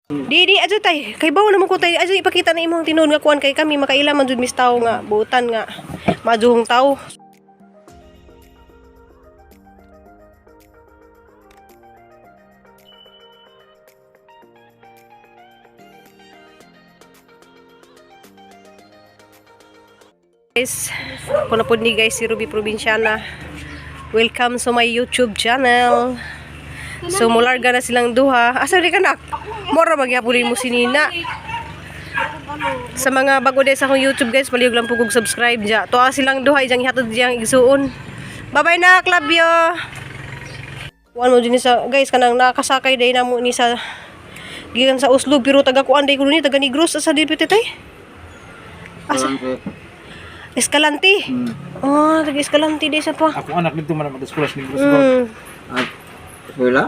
Di di adyo tay, kay bawo naman ko tay, adyo ipakita na imong tinuod nga kuan kay kami makaila man jud mis tawo nga buutan nga majuhong tawo. Guys, ako na po ni guys si Ruby Provinciana. Welcome sa my YouTube channel. So mularga na silang duha. Asa rin ka nak? Mora magyapon mo si Nina. Sa mga bago din sa akong YouTube guys, palihog lang po kog subscribe dya. Tuwa silang duha ijang ihatod diyang igsuon. Bye-bye na, Clavio. Kuan mo din sa guys kanang nakasakay day namo ni sa gikan sa Oslo pero taga kuan day kuno ni taga Negros asa di piti tay? Asa? Escalante. Oh, taga Escalante day sa pa. Ako anak dito man mag-eskwela sa Negros God. Eskwela?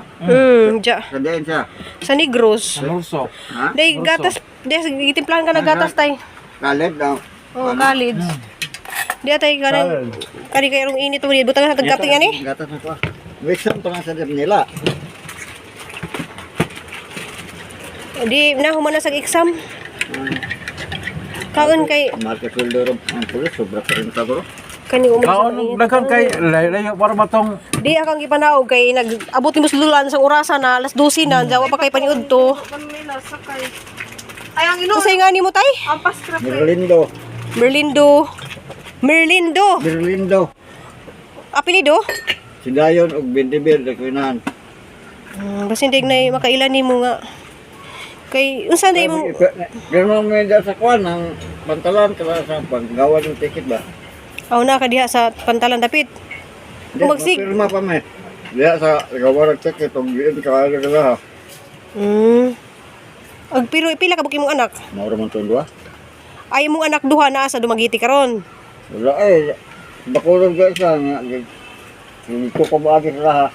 Ja. Sa diyan siya. Sa Negros. Sa Nurso. Ha? Day gatas, day gitimplahan ka na gatas tay. College daw. Oh, college. Di atay kanang kani kay rong init mo ni butang sa tagkating ani. Gatas na ko. Wixom pa nga sa nila. Di na human na sa exam. Kaon kay Market sweldo ro ang pulis sobra pa rin bro. kani uman sa Kaon init. daghan kay layo para matong Di akang gipanaog kay nag-abot ni muslulan sa orasa na alas 12 na jawa pa kay paniud to. Ay, ang ino, Unsay nga nimo tay? ang pastrap. Merlindo. Merlindo. Merlindo. Merlindo. Apelido? Si Dayon og Bendibir dakwinahan. Basin dig na makailan nimo nga. Kay unsa na imong Pero may sa kwan ang pantalan kala sa paggawa ng ticket ba? aw na ka diha sa pantalan dapit. Di, Magsig. mapirma pa may. Diya sa gawa ng ticket og diin ka ano ka ha. Ag pero pila ka imong anak? Mauro man tong duha. Ay imong anak duha naa sa Dumaguete karon. Wala eh. Bakulod ka isa nga. Dito ko ba agi sa ha.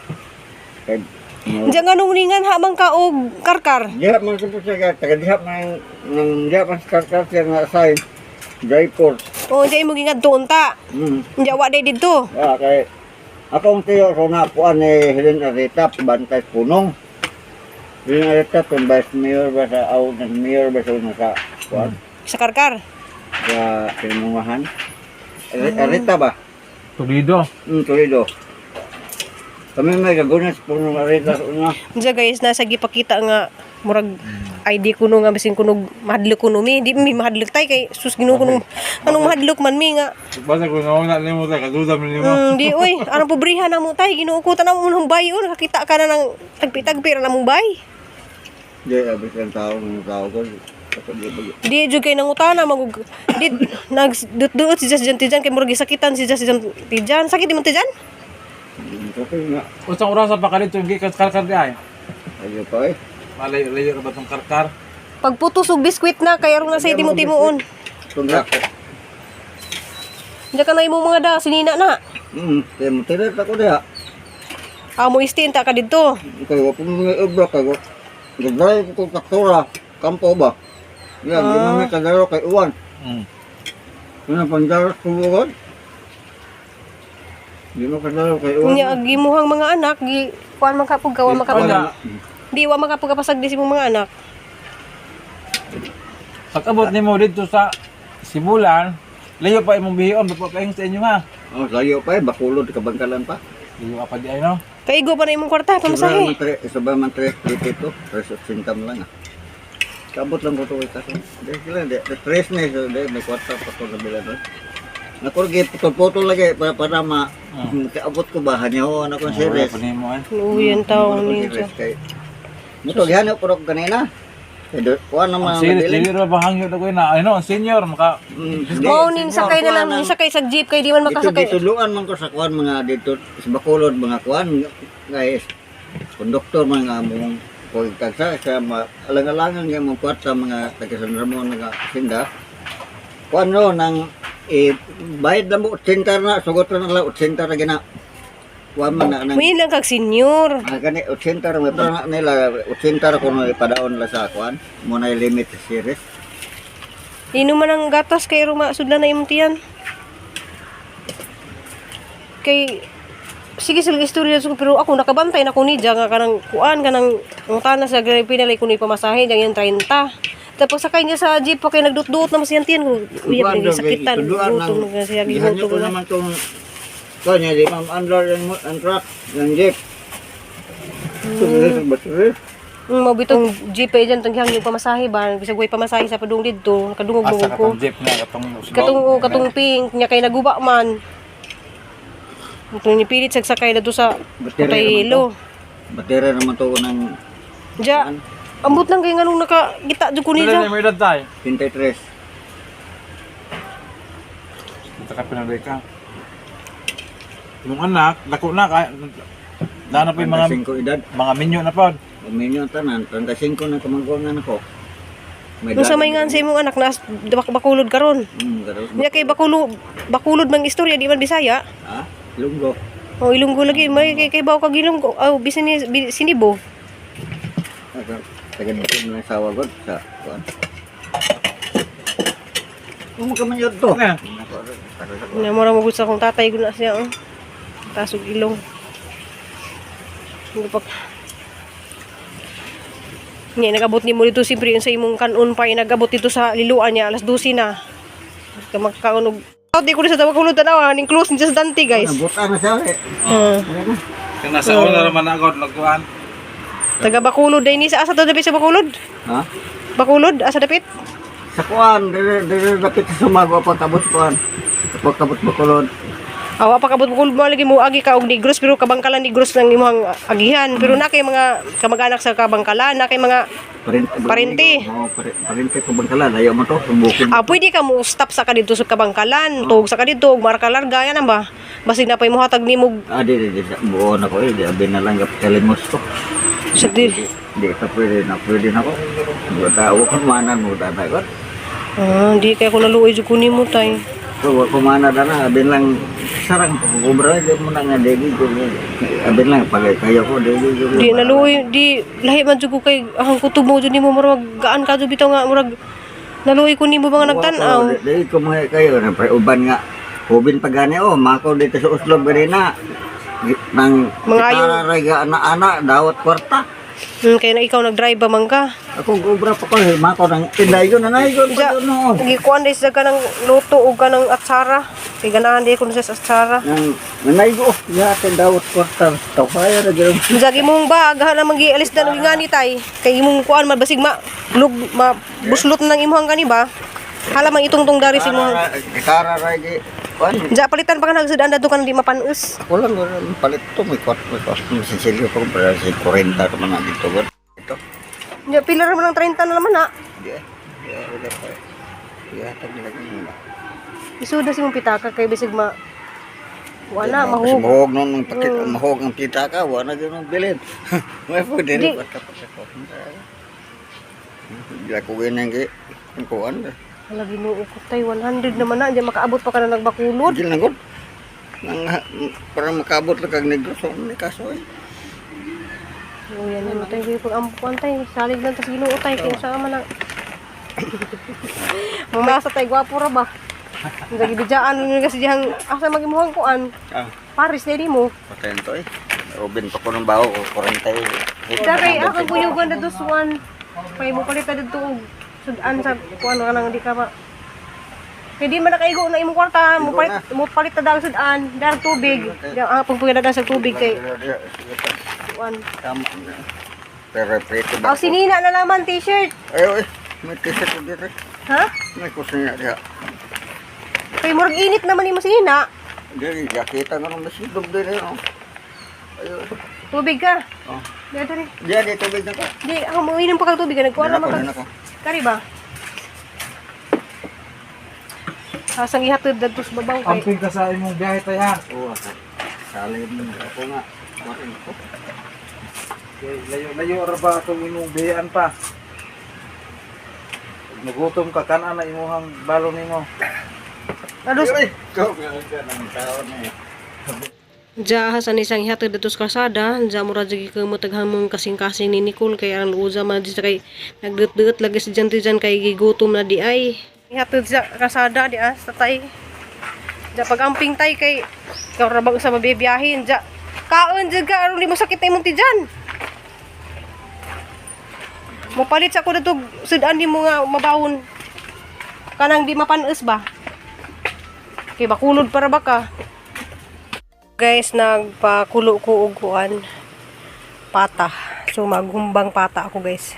Kay Diyan nga nung ningan hamang ka og karkar. Diha man sa siya ka, taga diha man nang diha man sa karkar siya nga sign. Jaipur. O diyan imong gingadto unta. Diyan wa day didto. Ah, kay akong tiyo sa napuan ni Helen Arita, bantay punong. Helen Arita, kung vice mayor ba sa aw, ng mayor ba sa una sa kuan, Sa karkar. sa Pimungahan. Arita ba? Toledo. Toledo. Kami may kagunas punong Arita sa una. Diyan guys nasa gipakita nga murag ID kuno nga bisin kuno mahadlok kuno mi di mi mahadlok tay kay sus Ginoo kuno anong mahadlok man mi nga. Basta kung nauna nimo ta kaduda man nimo. Di oy anong pobrihan na mo tay Ginoo ko tan-aw mo ng bay oh nakakita ka na ng tagpi-tagpi ra na mong bay. Di, abis ang tao, ng tao ko. Ako di ba? Di jud kay nangutana magug di nag duot si Jas Tijan kay murag gisakitan si Jas Tijan. Sakit imong Tijan? Okay nga. Unsang orasa pa ka dito gikan sa karkar di ay? Ayaw pa eh. Malayo layo ra ba tong karkar? Pagputos og biskwit na kay aron na say timo-timuon. Tunda. Diyan ka na imong mga da sinina na. Kaya mo tirit ako diha. Amo istin ta ka didto. Kaya wala may ubra kay Gagdrive ko traktora, kampo ba? Yan, di man may kadaro kay uwan. Ano pandaros ko buwan? Di mo kadaro kay uwan. Unya ag imuhang mga anak gi kuan man ka pug gawa man ka pug. Wala. Di wa man ka pug kapasag di sa imong mga anak. Pag abot nimo dito sa Sibulan, layo pa imong bihion, pa paingon sa inyo ha. Oh, layo pa eh, Bacolod, Kabangkalan pa. Layo pa di ay no. Kaigo pa na imong kwarta pamasahe. Sobra man tre, dito, tres at sintam lang ah. Kabot lang ko ito kaso. Di sila, di, di, tres na eh, di, may kwarta pa ko nabila doon. Nakurgi, putol-putol lagi para, para ma, kaabot ko ba, hanyaw, ano kong Wala series. pa nimo ay. Luyan taon ni Series kay Muto gihanap ko ro kanina. Kay kuan Ang naman series nabilin. dili ra ba hangyo na ko na. Ay no, ang senior maka Mao ning sakay na lang ni sakay sa jeep kay di man Dito makasakay. gituluan man ko sa kuan mga dito sa Bacolod mga kuan guys. Konduktor mga mong kung tagsa sa alang-alangan nga mong kwarta mga taga San Ramon nga sinda. Kuan no nang eh, bayad na mo 80 na sugot na lang 80 ra gina. Kuan man na nang May lang kag senior. Ah, gani 80 ra may para na nila 80 ra kuno ipadaon la sa kuan mo na limit sa series. Inom man ang gatas kay ruma sudlan na imong tiyan. Kay Sige sila istorya sa pero ako nakabantay na ko ni nga kanang kuan kanang ang tanan sa grabe pinalay ko ni pamasahe dyan yung 30. Tapos sakay niya sa jeep pa kay nagdut-duot na masiyang tiyan ko. Uyab Kuan na daw, sakitan. tunduan Gutom ng- na siya Gihanyo gihutom ko na. naman tong kuan niya di ma'am andar ang truck ng jeep. Battery. Mao bitong jeep ay dyan tanghang yung pamasahe ba bisag way pamasahe sa padung didto nakadungog Asa mo ko. katong jeep na katong usbaw. Katong oh, katong pink niya kay naguba man. Itong nipilit sagsakay na do sa Battery Pataylo. Battery naman to ng Ja, ambot lang kay nganong nakagita jud ko Pila niya. na may edad tayo? 23. Kita ka pinalay ka. Imong anak, dako na kay na pa yung mga 35 edad. mga minyo na pa. Uminyo tanan, 35 na kamangguangan ako. May Nung sa may ngan sa imong anak na bakulod karon. Karon. Niya kay bakulo bakulod mang istorya di man Bisaya. Ha? Lunggo. O Ilonggo lagi may kay baw kag Ilonggo. Aw bisan ni sinibo. Taga dito mo lang sa wagod sa kuan. Mo ka man yun to. Ano? Na mura mo gud sa akong tatay gud na siya. Oh. Tasog ilong. Hindi pa. Niya nagabot nimo dito siyempre yun sa imong kanon pa nagabot dito sa liluan niya alas 12 na. Ka magkaon og Out di ko ni sa tawakulod tanawa ning close ni sa Dante, guys. Nabutan na siya eh. Ah. Kung nasa una naman ako nagkuan. Taga Bacolod day ni sa asa to dapit sa Bacolod? Ha? Bacolod asa dapit? Sa kuan, dire dire dapit sa Sumago pagkabot kuan. Pagkabot Bacolod. Awa pa kabot Bacolod mo lagi mo agi ka og Negros pero kabangkalan Negros lang imong agihan pero na kay mga kamag-anak sa kabangkalan na kay mga Parente. Parente. Oo, parente ko bangkalan. Ayaw mo to, bukid. Ah, pwede ka mo stop sa ka dito sa kabangkalan, tuog sa ka dito, og marka larga yan ba? Basig na pa imong hatag nimo Ah, di, di, di. Buo na ko eh. Di, abi na lang kalimos ko. sa di. Di, ka pwede na ko. Buta, ako kumanan mo na ko. Ah, di kay ko naluoy jud ko nimo tay. So, wa kumana na na, abin lang, sarang, kubra, di mo na nga, di, di, di, abin lang, pag kayo ko, di, di, di, Di naluoy, di lahi man jud ko kay ang kutob mo jud nimo murag gaan ka jud bitaw nga murag naluoy ko nimo mga nagtan-aw. Di, di, kumuha kayo, na, pre, uban nga, hubin pa gani, oh, mako dito sa Oslo, gani na, nang, Mga ayaw. kitara, ana-ana, dawat kwarta. Kaya na ikaw nag-drive ba man ka? Ako, gubra pa ko, eh, mako nang, indayon na, nayon, Ja, pa no. gikuan dai sa kanang luto og kanang atsara. Kay ganahan di ko sa atsara. Nang, nanay ko, yatin dawat kwarta, tawaya na gano'n. Jagi mong bag, ha na magi alis na ngani tay. Kay imong kuan man basig ma lug ma buslot nang imong kani ba? Hala man itong tong dari sa imong. Gitara ra gi. Kuan. Ja palitan pa ka nagsudan dadto ka nang di mapanus. Ako lang wala palit to may kwat may kwat may sisilyo ko para si 40 ka man na dito god. Ito. Ja pila ra man lang 30 na naman ha. Di. Di wala pa. Di hatag nila ganun ba. Isuda si mong pitaka kay bisig ma wala Kasi mahug. mahog nun ang pakit mahog ang pitaka wala gyud ang bilin. May po Di. diri pa tapos ako. Di ako ganyan gi ang kuan. Hala Ginoo ko tay 100 naman na diyan makaabot pa ka na nagbakulod. Di lang god. Nang para makabot lang kag negros ni kaso eh. Oh, yan na tayo kayo pag ampuan tay. Salig lang tas Ginoo tay kay sa man na. Mamasa tay gwapo ra ba? Ang gibidjaan nun kasi diyang asa magimuhang kuan. Ah, Paris na mo. patayin to eh. Robin pa ko ng baho, 40 eh. Dagay akong kuyugan na dos one. Kay mo palit na didto og sudan sa kuan ka lang di ka ma. Kay di man nakaigo na imong kwarta, mo palit na dahil sudan, dahil tubig. Di ang pagpugay na sa tubig kay kuan. Tama. Pero prito ba? Aw sinina na naman t-shirt. Ay, ay, may t-shirt ko dito. Ha? May kusina diha. Kay murag init naman imo sinina. Diri, jakita nga nung masidog diri. Oh. Ayo. Tubig ka. Oh. Di diri. Diya, di tubig na ko. Di ako mo inom pa kag tubig nagkuan Dili naman ako, ka. dili ako. Kari ba? Asang ihatod dadto sa babaw kay. Amping ka sa imong biyahe tay ha. Oo, ako. Salim ako nga. Kumain ko. Okay, layo layo ra ba itong imong biyahan pa. Pag Nagutom ka kanan na imong balon nimo. Ados Ay, ikaw nga ng tao na eh. Ja hasan isang ihatod dadto sa kalsada, ja mura jud ka mo taghamong kasing-kasing ni Nicole kay ang luoza man di sa kay nagdut-dut lagi si Janti jan kay gigutom na di ay. Ihatod sa kalsada di ah sa tay. Ja pag-amping tay kay ikaw ra bang sa mabibiyahin ja. Kaon jud ka aron di mo sakit na imong tiyan. Mopalit sa ko dadto sudan di mo nga mabawon. Kanang di mapanos ba? Kay bakulod para baka. Guys, nagpakulo ko og kuan pata. So maghumbang pata ako, guys.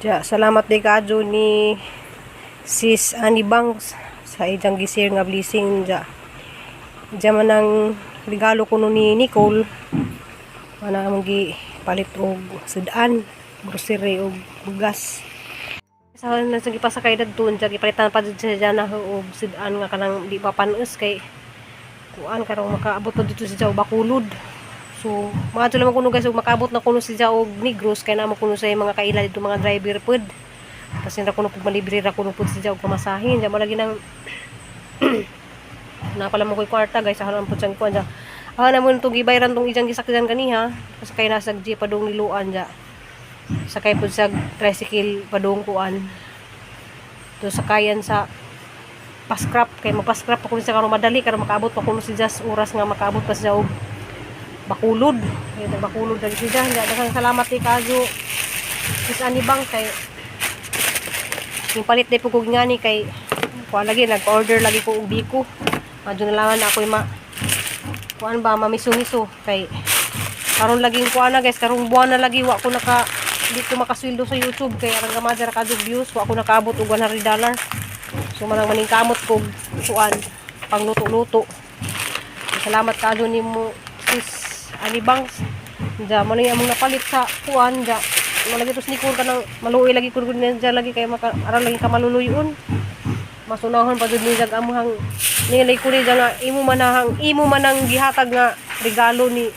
Ja, salamat di kaadyo ni Sis Annie Banks sa ijang gisir nga blessing ja. Diya man ang regalo kuno ni Nicole. Mana among gi palit og sudan, grocery og bugas. Sa na sa gipasakay dadto diya gipalitan pa jud siya na og sudan nga kanang di pa panos kay kuan karong makaabot pa dito si Jao Bakulod. So, mga lamang kuno, guys, ug makaabot na kuno si Jao og Negros kay namo kuno sa mga kaila dito mga driver pod. Kasi ra kuno pud malibre ra kuno pud si Jao og pamasahin. Diya mo lagi nang napala mo ko'y kwarta, guys, sa halang pud siyang kuan diya. Ah, namon itong gibayran tong ijang gisakyan kaniha. Kasi kay nasa jeep padung niluan diya. Sakay pud sa tricycle padung kuan. To sakayan sa pascrap kay mapascrap pa kuno siya karon madali karon makaabot pa kuno si Jas oras nga makaabot pa siya og Bakulod. Kay Bakulod lagi siya. Daghang salamat kay kajo Sis Annie Bang kay yung palit day po ko ngani kay kuan lagi nag-order lagi ko og biko. Madyo na lang na ako'y ma kuan ba mamiso-miso kay karon laging kuan na, guys, karong buwan na lagi wa ko naka di ko makasweldo sa YouTube kay arang gamay ra kadug views, wa ko nakaabot og $100. So manang maning kamot ko kuan pangluto-luto. Salamat kaadyo nimo, Sis Annie Banks. Ja mo na among napalit sa kuan ja. Mo lagi tos ni ka nang maluoy lagi kun kun lagi kay maka aron lagi ka maluluyon. Masunahon pa jud ni jag amuhang nilay ko ni nga imo man ang gihatag nga regalo ni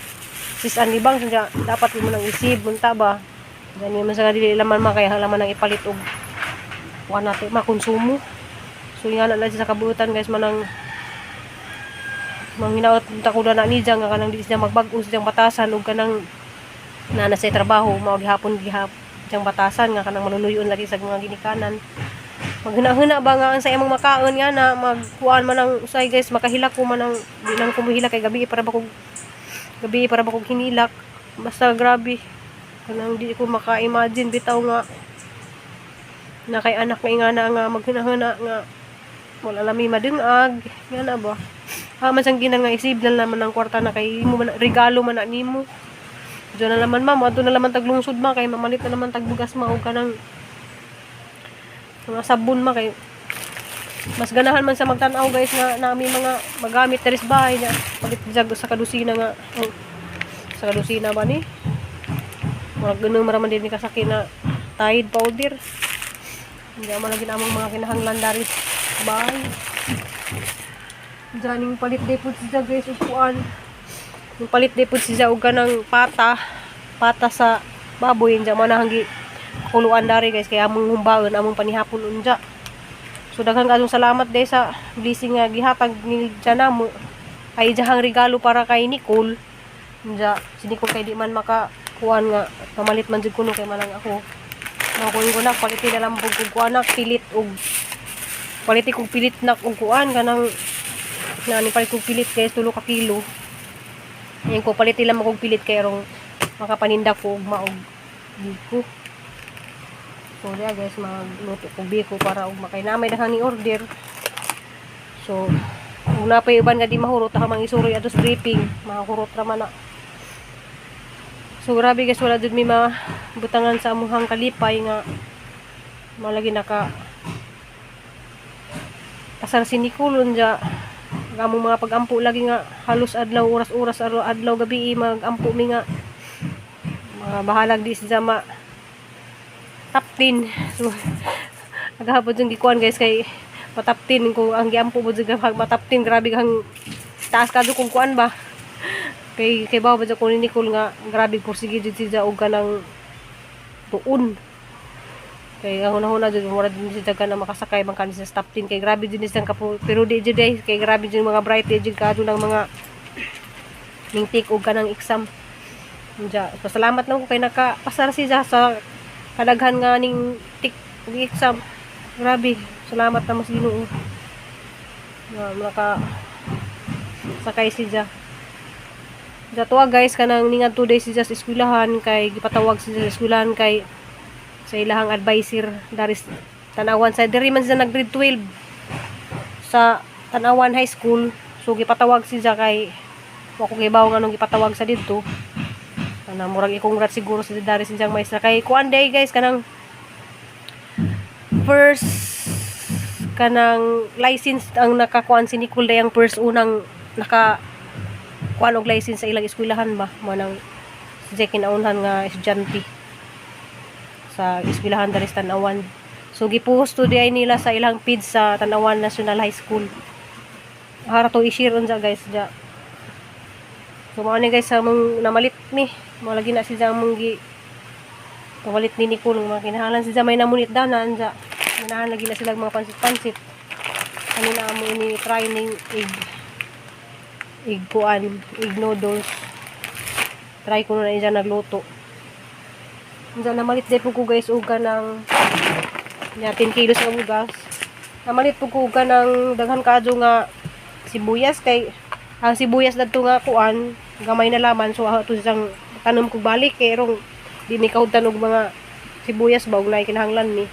Sis Annie Banks ja, dapat imo nang isip unta ba. Gani man sa dili laman ma kay halaman ang ipalit og kuan natin makonsumo. So nga na lang siya sa kabuutan, guys, manang manghinaot ta ko na ni nga kanang di siya magbag-o siyang batasan ug kanang na nasa trabaho mao gihapon gihap siyang batasan nga kanang maluluyon lagi sa mga ginikanan. Maghuna-huna ba nga ang sa imong makaon nga na magkuan man ang usay, guys, makahilak ko man ang di lang ko mohilak kay gabi para ba kog hinilak. Basta grabe kanang di ko maka-imagine bitaw nga na kay anak nga ingana nga maghuna-huna nga wala lami madungag nga na ba. Ah, man sang ginan nga isib na naman ang kwarta na kay imo man regalo man na nimo. Diyan na naman, ma'am, adto na naman taglungsod ma kay mamalit na naman tagbugas ma og kanang mga sabon ma kay mas ganahan man sa magtan-aw, guys, nga nami mga magamit diri sa bahay niya. Palit jag sa kadusina nga oh, sa kadusina ba ni? Murag ganun maraman din ni kasaki na Tide powder. Hindi man lagi namang mga kinahanglan dari sa bahay. Diyan yung palit day pud siya, guys, upuan. Yung palit day pud siya og kanang pata, pata sa baboy diyan man hanggi kuluan dari, guys, kay among humbaon among panihapon unja. So daghang kaayong salamat day sa blessing nga gihatag ni Janamo ay ijahang regalo para kay Nicole. Unja si Nicole kay di man maka kuan nga pamalit man jud kuno kay manang ako. Makuin ko na paliti na lang pud kog kuan na pilit og paliti kog pilit na og kuan kanang na ni palit kog pilit, guys, 3 ka kilo. Ngayon ko paliti lang kog pilit kay arong makapaninda ko og maog biko. So diya, guys, magluto ko biko para og makay namay daghang ni order. So kung napay uban nga di mahurot ako mang isuroy ato sa briefing, makahurot ra man na. So grabe, guys, wala jud mi mabutangan sa amuhang kalipay nga malagi naka pasar si Nicole unja ang among mga pagampo lagi nga halos adlaw oras-oras adlaw, adlaw gabi magampo mi nga mga bahalag di siya ma top 10. So agahapon yung gikuan, guys, kay ma-top 10 kung ang giampo mo jud ma top 10, grabe kang taas kadto kung kuan ba kay kay bawo ba ko ni Nicole nga grabe pursige jud siya og kanang tuon kay ang hunahuna jud mura din siya ka na makasakay man kani sa top 10 kay grabe jud siyang kapo pero di jud eh, kay grabe jud mga bright di jud kadto ng mga ning take og kanang exam. Unja, pasalamat lang ko kay nakapasar siya sa kadaghan nga ning take og exam. Grabe, salamat na mas Ginoo nga naka Sakay si Ja. Ja tuwa guys, kanang ningadto day si Ja sa eskwelahan kay gipatawag si Ja sa eskwelahan kay sa ilahang advisor daris Tanawan, sa diri man siya nag grade 12 sa Tanawan High School. So gipatawag si Ja kay wa ko kibaw nganong gipatawag sa didto. Ana murag i-congrats siguro sa dari si Jang maestra kay kuan day guys, kanang first kanang license ang nakakuan si Nicole day, ang first unang naka kuan og license sa ilang eskwelahan ba mo nang si Jack kinaunhan nga estudyante sa eskwelahan diri sa Tanawan. So gipost to day nila sa ilang feed sa Tanawan National High School. Hara to i-share unsa guys ja. So mao ni guys sa mong namalit ni. Mao lagi na si Jang mong gi pamalit ni Nicole ng mga kinahanglan si Jang may namunit danan ja. Ganahan lagi na sila mga pansit-pansit. Ano na amo ini try ning egg egg kuan, egg noodles. Try ko na dyan nagluto. Diyan namalit din po ko guys uga ng nya 10 kilos nga bugas. Namalit po ko uga ng daghan kaadyo nga sibuyas kay ang sibuyas dadto nga kuan gamay na laman, so ato siyang tanom kog balik kay rong di mi kahudtan og mga sibuyas ba og naay kinahanglan ni.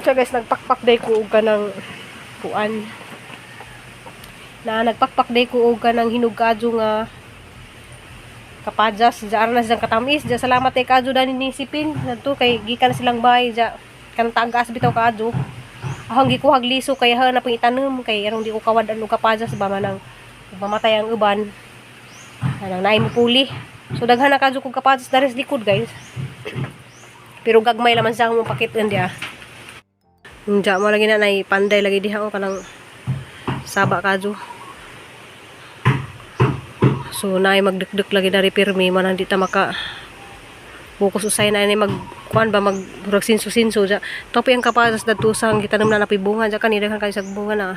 So guys, nagpakpak day ko og kanang kuan na nagpakpak day ko og kanang hinog kaadyo nga kapadjas ja ara na silang katamis ja. Salamat kay kaadyo dani ni Sipin nadto kay gikan silang bahay ja kanang tagas bitaw kaadyo akong gikuhag liso kay ha na pang itanom kay arong di ko kawad-an og kapadjas ba manang mamatay ang uban anang naay mo puli. So daghan na kaadyo kog kapadjas dari sa likod guys, pero gagmay laman sa akong pakit diya. Unja mo lagi na nay panday lagi diha o kanang saba kadyo. So naay magdukduk lagi dari pirmi manang di ta maka focus usay na ini mag kuan ba mag murag sinso-sinso ja. Topi ang kapadas dadto sa gitanom na napi bunga ja, kani daghan kayo sa bunga na.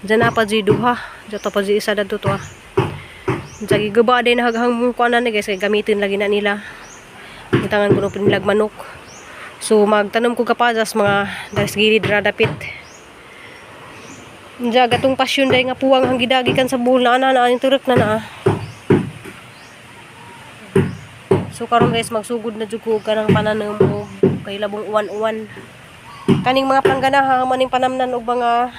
Diyan na pa jud duha, ja to pa jud isa dadto to ah. Ja giguba din haghang mong kuan na ni guys kay gamitin lagi na nila. Gitangan ko no pinilag manok. So magtanom ko kapadas mga daris gilid ra dapit. Diya gatong pasyon day nga puwang ang gidagi kan sa buhol na ana na ang turek na na. So karon guys magsugod na jud ko kanang pananom og kay labong uwan-uwan. Kaning mga planggana ha maning panamnan og mga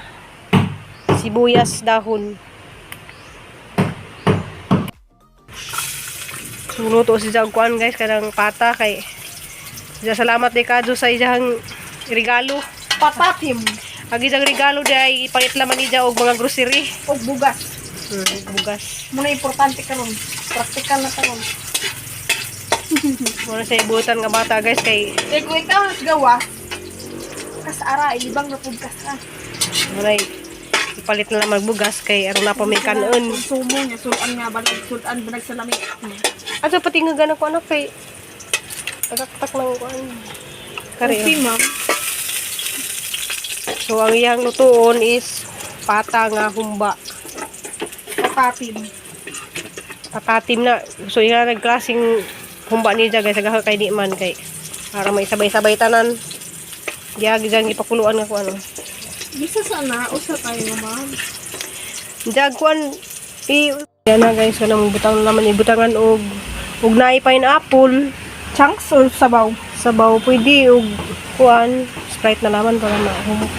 sibuyas dahon. So luto si Jag kuan guys kanang pata kay Ja, salamat di kadyo sa iyang regalo. Patatim Ang isang regalo di ay ipalit laman niya og mga grocery. og bugas. Bugas. Muna importante karon. Praktikal na karon. Muna sa ibutan nga bata guys kay Kay kung ikaw gawa, kas ara ibang na pud kas ah. muna ipalit na lang magbugas kay aron na pa may kanon. Konsumo niya sudan nga balag sudan banag sa lami. Ato pati nga gana ko anak kay tagaktak ng kuan. Kare. Okay, ma'am. So ang iyang lutuon is pata nga humba. Patatim. Patatim na. So iya nagklaseng humba niya guys agaha kay di man kay para may sabay-sabay tanan. Giagi dyan gipakuluan nga ko ano. Bisa sana usa tayo, ma'am. Jag kuan i yan na guys kanang butang na naman ibutangan og og naay pineapple Chunks or sabaw? Sabaw pwede og kuan Sprite na laman para mahumok.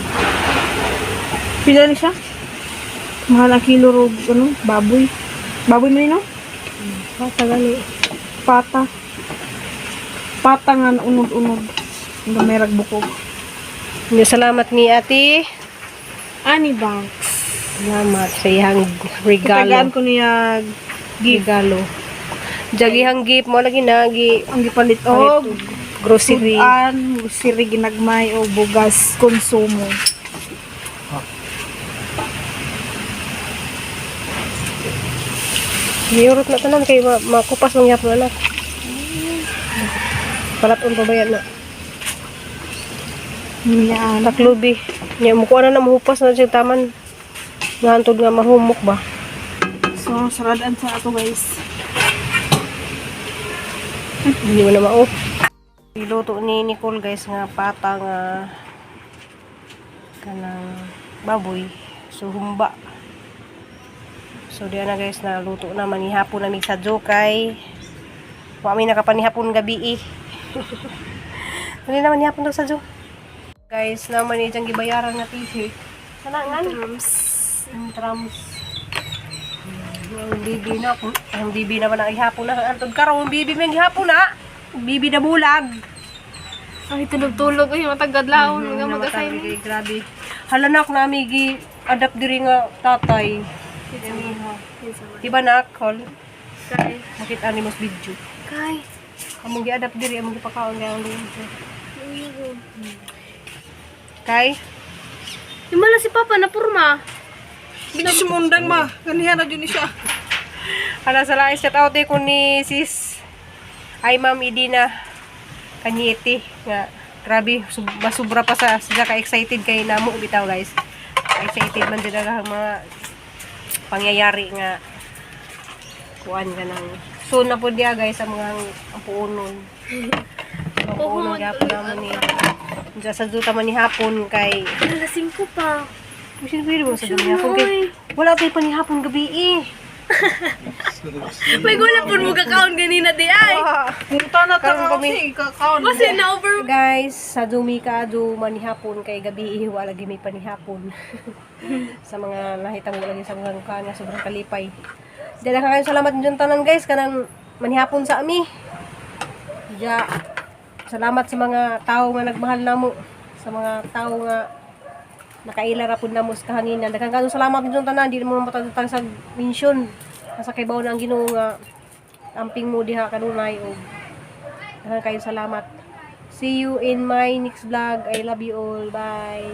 Pila ni siya? Mahal ang kilo rog ano, baboy. Baboy man ni, no? Pata gani. Pata. Pata nga na unod-unod. Ang gamay rag bukog. Hindi, salamat ni Ate. Ani Banks. Salamat sa iyang regalo. Kitagaan ko niya gift. Regalo. Jagihang gift mo lagi na gi Ang gipalit og grocery. sudan, grocery ginagmay o bugas konsumo. Giurot na tanan kay makupas mang yapon anak. Palaton pa ba yan na? Niya Taklubi. Nya mo kuha na na mahupas na siya taman. Nga antod nga mahumok ba? So, saradaan sa ato guys. Hindi mo na mao. Iluto ni Nicole guys nga pata nga kanang baboy. So humba. So diyan na guys, naluto na manihapon na mig sa kay wa mi nakapanihapon gabi eh. Dali na manihapon daw sa Guys, naman ni diyang gibayaran nga t-shirt. Sana nga. Drums. Ang trams. Ang bibi na, ang bibi naman ang ihapon na. Antod karon, ang bibi may ihapon na. Bibi na bulag. Ay, tulog-tulog. Ay, matagad laon. Mga Namatay mag-assignment. kay grabe. Hala nak nami gi adapt diri nga tatay. Di ba nak, Col? Kay. Makita ni mos video. Kay. Among gi-adapt diri, among gipakaon kay ang video. Kay, Himala si Papa na purma. Bigyan si Mundang ma. Ganihan na dyan ni siya. hala sa lain shout out eh ko ni sis ay Ma'am Idina Kanyete nga grabe masubra pa sa sila ka excited kay namo bitaw guys. Excited man jud ang mga pangyayari nga kuan ka nang soon na po diya guys ang mga ang puonon. Ang puonon gyapon namo ni Diyan sa duta man ni hapon kay Alasing ko pa. Sino pwede mo sa duta hapon kay wala tayo panihapon gabi eh. May gula po mo kakaon ganina di ay. Punta na Karon ta kami. kasi kakaon. Kasi na over. Guys, sa dumi ka do manihapon kay gabi eh, wala lagi may panihapon. Sa mga nahitabo lagi sa mga kan nga sobrang kalipay. Dala ka kayo salamat ninyong tanan guys kanang manihapon sa ami. Ya, salamat sa mga tao nga nagmahal namo, sa mga tao nga nakaila ra pud namo sa kahanginan. Daghang kayo salamat ninyong tanan, di mo matatag sa mention. Nasa kay na ang Ginoo nga amping mo diha kanunay og daghang kayo salamat. See you in my next vlog. I love you all. Bye.